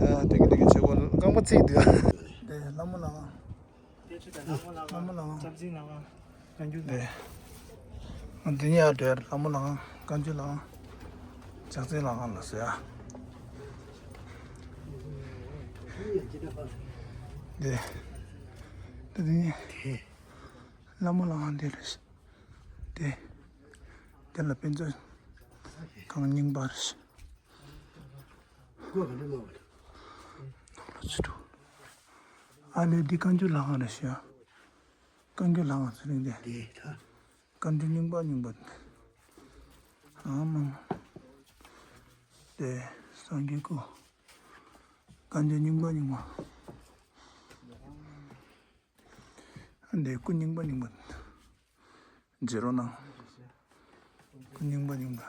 ཨ་དེ་གི་དེ་གི་ཆེ་གོ་རྐང་པ་ཚིག་འདུག་དེ་ལྷ་མོ་ལགས། ལྷ་མོ་ལགས། ལྷ་མོ་ལགས། སྐྱབས་རྗེ་ལགས། བཀའ་འགྱུར་ལགས། འདི་ནི་ཡར་འགྲོ་ཡ་ལྷ་མོ་ལགས། བཀའ་འགྱུར་ལགས། སྐྱབས་རྗེ་ལགས་ལ་ཟེར་ཡ། འདི། འདི་འདི་ནི། ལྷ་མོ་ལགས་འདི་རེད། འདི། འདི་ལ་དཔེ་མཛོད། གང་རྙིང་པ་རེད། ཨ་ལས་འདི་བཀའ་འགྱུར་ལྷ་ཁང་རེད་ཤག་བཀའ་འགྱུར་ལྷ་ཁང་ཟེར་རིང་དེ། དེ་ད། བཀའ་འགྱུར་རྙིང་པ་རྙིང་པ། ཨ་མ། དེ་སངས་རྒྱས་སྐུ། བཀའ་འགྱུར་རྙིང་པ་རྙིང་པ། འདི་སྐུ་རྙིང་པ་རྙིང་པ། བརྗེ་རོགས་གནང་། སྐུ་རྙིང་པ་རྙིང་པ།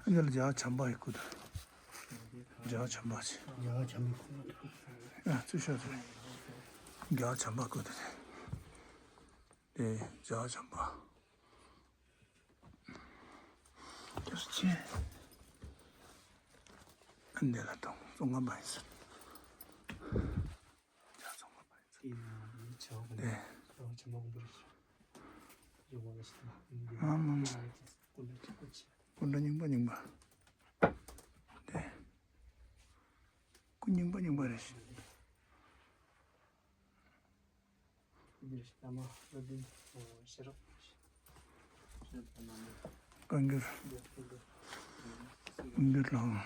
ཨ་ནི་ལ་རྒྱལ་བ་བྱམས་པ་ཡི་སྐུ་དང་། རྒྱལ་བ་བྱམས་པ་ཆེ། རྒྱལ་བ་བྱམས་པའི་སྐུ་དང་། ཨ་ཚུལ་ཤོག་ཚུལ། རྒྱལ་བ་བྱམས་པ་སྐུ་དང་། དེ་རྒྱལ་བ་བྱམས་པ། སྐྱབས་སུ་མཆི། ཨ་འདི་ལ་དང་ཙོང་ཁ་པ་ཡིན་ཟེར། རྒྱ་ཙོང་ཁ་པ་ཡིན་ཟེར། དེ། ཨ་མ་མ། སྐུ་འདྲ་རྙིང་པ་རྙིང་པ། དེ། སྐུ་རྙིང་པ་རྙིང་པ་རེད། བཀའ་འགྱུར། བཀའ་འགྱུར་ལའང་།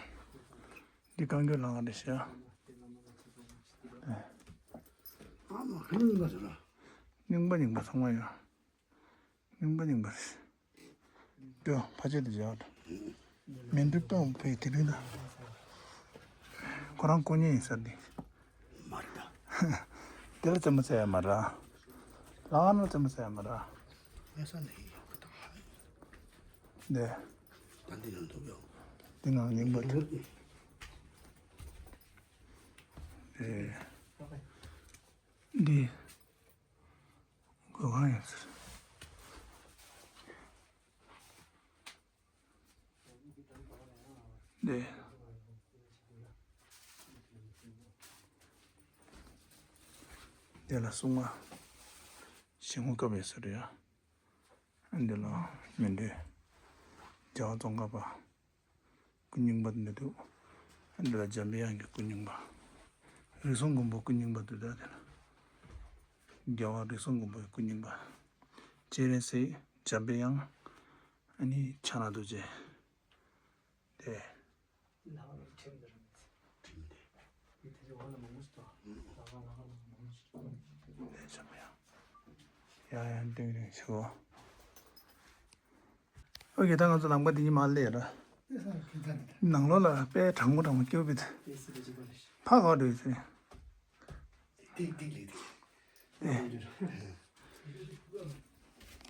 འདི་བཀའ་འགྱུར་ལའང་རེད་ཤག་རྙིང་པ་རྙིང་པ་ཚང་མ་ཡོད། རྙིང་པ་རྙིང་པ་རེད། དེ་ཕལ་ཆེར་དེ་བྱ་བ་མི་འདུག་སྟངས་བས་དེ་རིང་ལ། ཁོ་རང་སྐུ་ཉིད་ཡིན་ས་འདི། མ་རེད་ད། དེ་ལ་རྩེད་མོ་རྩེ་ཡ་མ་རེད། ལག་ན་རྩེད་མོ་རྩེ་ཡ་མ་རེད། ངས་ས་ནས་ཡོད་གི་ད། འདི། ད་འདི་ཡང་འདུག་ཡོད། འདི་ནང་རྙིང་པ་འདུག་ཨེ། འདི། གོ་གང་ཡིན་ཟེར། འདི། འདི་ལ་སྲུང་མ། ཞིང་ཧུ་སྐབས་ཡོད་ས་རེད་ཡ། འདི་ལ་མི་འདུག་རྒྱལ་བ་ཙོང་ཁ་པ། སྐུ་རྙིང་པ་འདི་འདུག་འདི་ལ་འཇམ་པའི་དབྱངས་ཀྱི་སྐུ་རྙིང་པ། རིགས་གསུམ་མགོན་པོ་སྐུ་རྙིང་པ་འདུག་ད་དེ་ལ། རྒྱལ་བ་རིགས་གསུམ་མགོན་པོའི་སྐུ་རྙིང་པ། སྤྱན་རས་གཟིགས། འཇམ་པའི་དབྱངས། ཨ་ནི་ཕྱག་ན་རྡོ་རྗེ། དེ། ཁྲིམས་དེ། དེ་འཇམ་པའི་དབྱངས། ཡང་ཡང་ཏིང་རིང་ཞུ། ཨོ་ཀེ། ད་ང་ཚོ་ལམ་ཁ་འདི་ཉིད་མ་སླེབས་ར། ནང་ལོགས་ལ་དཔེ་གྲང་མོ་གྲང་མོ་སྐྱོ་བོ་འདུག་ཕ་ག་འགྲོ་ཡི་ཟེར། ཏིག་ཏིག་ལི་ཏིག་ཨེ།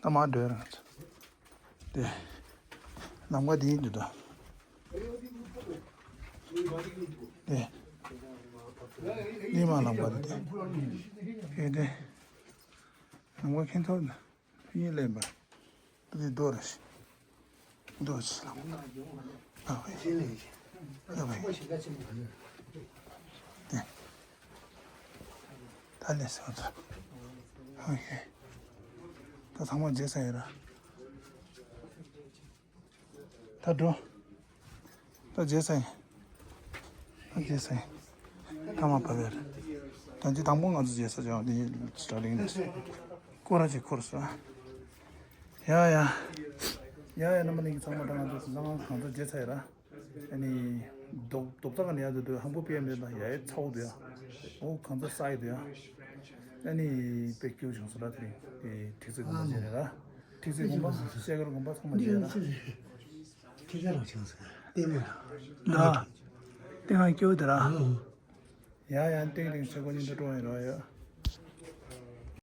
ད་མ་འགྲོ་ཡ་ར་ང་ཚོ། དེ། ལམ་ཁ་འདི་ཡིན་འདུག་ད། དེ། འདི་མ་ལམ་ཁ་འདི་དེ། ཨེ་དེ། ལམ་ཁ་ཁེངས་ཐོག་ན། ཕི་ཡིན་ལེན་པ། ཏུ་ཏི་རྡོ་རེད། རྡོ་ཆི་ལ། ཨ་བའི། ཨ་བའི། དེ། ད་ལས་སོང་ད། ཨོ་ཁེ། ད་ཚང་མ་རྗེས་ས་ཡིན་ར། ད་འགྲོ། ད་རྗེས་ས་ཡིན། ད་རྗེས་ས་ཡིན། ད་མ་བབས་ཡ་རེད། ད་འདི་དང་པོ་ང་ཚོ་རྗེས་ས་ཅང་འདི་སྒྲ་གླིང་རེད། སྐོར་ར་ཅིག་འཁོར་སོང་། ཡ་ཡ། ཡ་ཡ། རྣམ་པ་ལྷན་རྒྱས་ཚང་མ་དྲང་ང་ཚོ་གང་གང་ཚོ་བརྗེད་ཚར་ཡ་ར། ཨ་ནི། རྡོག་རྡོག་རྩ་ག་ནས་ཡར་འདུག་འདུག་ཧམ་པ་སྤེལ་མེད་ད་ཡ་ཡ་ཚ་བོ་འདུག་ཡ། འོ་གང་ཚོ་ས་ཡི་འདུག་ཡ། ཨ་ནི། དཔེ་སྐྱིད་བྱུང་སོང་ར་དེ་རིང་དེ་ཁྲིག་ཚིག་དགོན་པ་བརྗེད་ནས་ར། ཁྲིག་ཚིག་དགོན་པ་ཤེལ་དཀར་དགོན་པ་ཚང་མ་བརྗེད་ར། ཁྱེད་ཅག་ལ་བྱུང་སོང་ལྟད་མོ་དང་། ད། ལྟད་མོ་སྐྱོ་བོ་དེ་ར། ཡ་ཡ། ཏིང་ཏིང་ཆེ་གོ་ཉིན་དུ་སྤྲོ་ཡིན་རོགས་ཡོད།